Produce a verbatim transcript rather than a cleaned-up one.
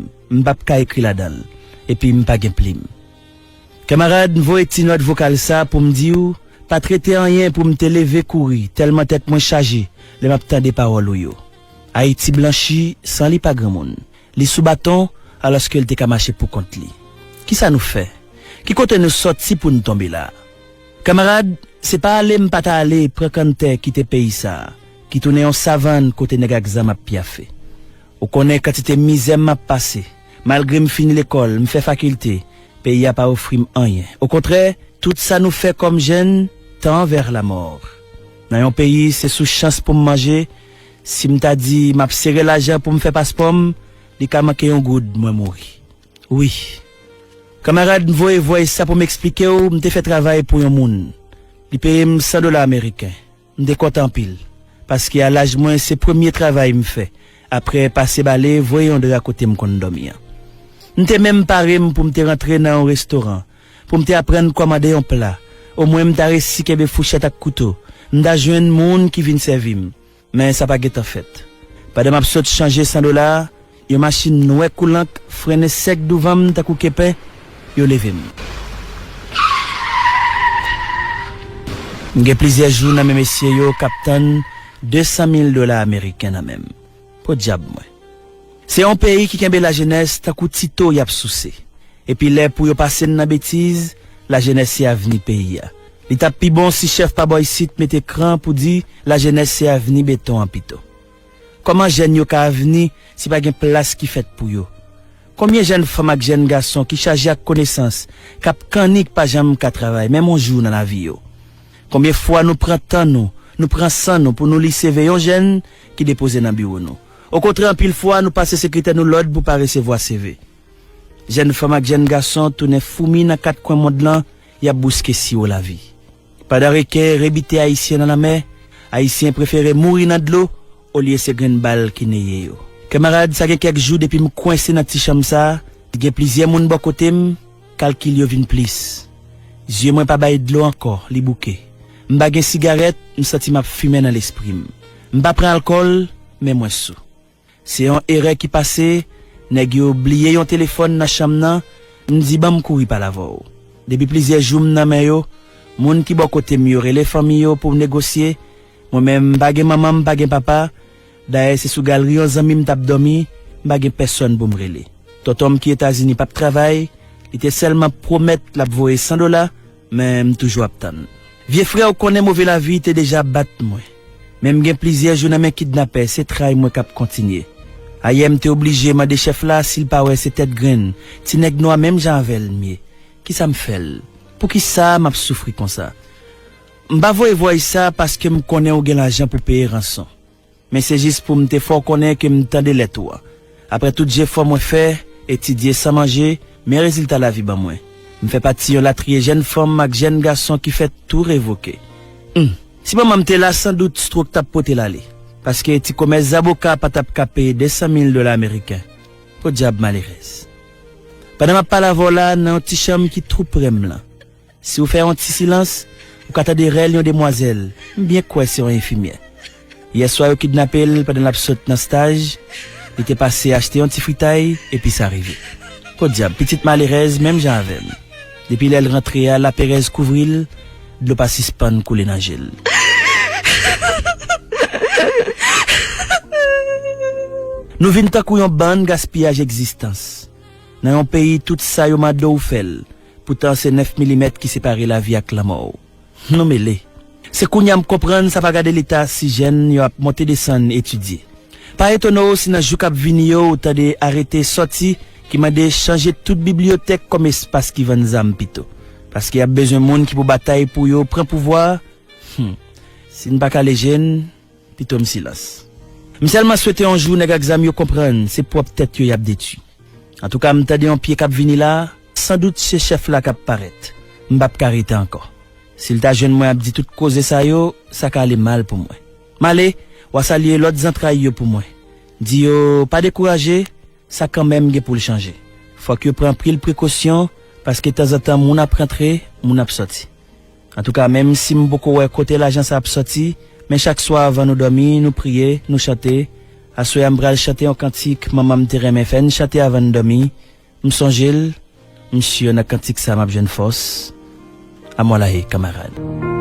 m p ap ka ekri ladan l, epi m pa gen plim. Kanmarad, m voye ti nòt vokal sa pou m di w, pa t rete anyen pou m te leve kouri, tèlman tèt mwen chaje lè m ap tande pawòl ou yo. Ayiti blanchi san li pa granmoun. Li sou baton, alòske l te ka mache pou kont li. Kisa nou fè? Ki kote nou sòti pou n tonbe la? Kanmarad, se pa ale m pa ta ale pran kanntè kite peyi sa a, ki tounen yon savann kote nèg ak zam ap pyafe. Ou konnen kantite mizè m ap pase. Malgre m fini lekòl, m fè fakilte, peyi a pa ofri m anyen. Okontrè, tout sa nou fè kòm jèn, tend vers la mort. Nan yon peyi, se sou chans pou m manje, si m ta di m ap sere lajan pou m fè paspò m, li ka manke yon goud, mwen mouri. Wi. Kanmarad, m voye vòy sa pou m eksplike w, m te fè travay pou yon moun. Li peye m san dola ameriken. M te kontan anpil, paske a laj mwen, se premye travay m fè, apre pase bale, voye yon dra kote m konn dòmi an. M te menm pare m pou m te rantre nan yon restoran, pou m te aprann kòmande yon pla, omwen m ta resi kenbe fouchèt ak kouto, m ta jwenn moun ki vin sèvi m. Men sa pa gentan fèt. Pandan m ap sot chanje san dola a, yon machin nwè kou lank frennen sèk douvan m tankou kepen, yo leve m. M gen plizyè jou nan men mesye yo k ap tann de san mil dola ameriken nan men m. Podyab mwen. Se yon peyi ki kenbe lajenès tankou tito y ap souse. Epi lè pou yo pase n nan betiz, lajenès se avni peyi a. Li t ap pi bon si chèf pa bò isit mete kran pou di lajenès se avni beton an pito. Kòman jèn yo ka avni si pa gen plas ki fèt pou yo? Konbyen jèn fanm ak jèn gason ki chaje ak konesans, k ap kannik pa janm ka travay, menm yon jou nan lavi yo? Konbyen fwa nou pran tan nou, nou pran san nou pou nou li seve yon jèn ki depoze nan biwo nou? Okontrè, anpil fwa, nou pase sekretè nou lòd pou pa resevwa seve. Jèn fanm ak jèn gason tounen foumi nan kat kwen mond lan, y ap bouske siwo lavi. Pandan reken rebite Ayisyen nan lanmè, Ayisyen prefere mouri nan dlo olye se grenn bal ki neye yo. Kanmarad, sa gen kèk jou depi m kwense nan ti chanm sa a, gen plizyè moun bò kote m, kalkil yo vin plis. Zye mwen pa bay dlo ankò, li bouke. M pa gen sigarèt, m santi m ap fimen nan lespri m. M pa pran alkòl, men mwen sou. Se yon erè ki pase, nèg yo bliye yon telefòn nan chanm nan, m di ban m kouri pale avè w. Depi plizyè jou m nan men yo, moun ki bò kote m yo rele fanmi yo pou negosye, mwen menm m pa gen manman, m pa gen papa, dayè se sou galri yon zanmi m t ap dòmi, m pa gen pèsòn pou m rele. Tonton m ki Etazini p ap travay, li te sèlman pwomèt l ap voye san dola, men m toujou ap tann. Vye frè, ou konnen move lavi te deja bat mwen. Men m gen plizyè jou nan men kidnapè, se tray mwen k ap kontinye. Ayè m te oblije mande chèf la si l pa wè se tèt grenn, ti nèg nwa menm jan avè l m ye. Kisa m fè l? Poukisa m ap soufri konsa? M pa voye vòy sa paske m konnen ou gen lajan pou peye ranson. Men se jis pou m te fè w konnen ke m tande lèt ou a. Apre tout jefò mwen fè, etidye san manje, men rezilta lavi ban mwen. M fè pati yon latriye jèn fanm ak jèn gason ki fè tou revoke. Humm. Si manman m te la, sandout stwok t ap pote l ale. Paske ti komès zaboka pa t ap ka peye de san mil dola ameriken. Podyab malerèz. Pandan m ap pale avè w la, nan yon ti chanm ki tou pre m lan. Si w fè yon ti silans, ou ka tande rèl yon demwazèl, m byen kwè se yon enfimyè. Yèswa yo kidnape l pandan l ap sot nan staj, li te pase achte yon ti fritay, epi sa rive. Podyab, pitit malerèz menm jan avè m. Depi lè l rantre a, laperèz kouvri l, dlo pa sispann koule nan je l. Nou vin tankou yon bann gaspiyaj egzistans. Nan yon peyi tout sa yo mande w fè l, poutan se nèf milimèt ki separe lavi ak lanmò w. Nou mele. Se kounye a m konprann sa pa gade leta si jèn yo ap monte desann etidye. Pa etone w si nan jou k ap vini yo ou tande arete sòti ki mande chanje tout bibliyotèk kòm espas ki vann zam pito. Paske y ap bezwen moun ki pou batay pou yo pran pouvwa a. Humm. Si n pa kale je n, pito m silans. M sèlman swete yon jou nèg ak zam yo konprann se pwòp tèt yo y ap detwi. Antouka, m tande yon pye k ap vini la, sandout se chèf la k ap parèt. M p ap ka rete ankò. Si l ta jwenn mwen ap di tout koze sa yo, sa ka ale mal pou mwen. M ale, w a salye lòt zantray yo pou mwen. Di yo pa dekouraje, sa kanmenm gen pou l chanje. Fòk yo pran anpil prekosyon, paske tanzantan moun ap rantre, moun ap sòti. Antouka, menm si m poko wè kote lajan sa ap sòti, men chak swa anvan nou dòmi, nou priye, nou chante, Aswè a m pral chante yon kantik manman m te renmen fè n chante avan n dòmi. M sonje l, m si nan kantik sa m ap jwenn fòs. Amwalaye, kanmarad.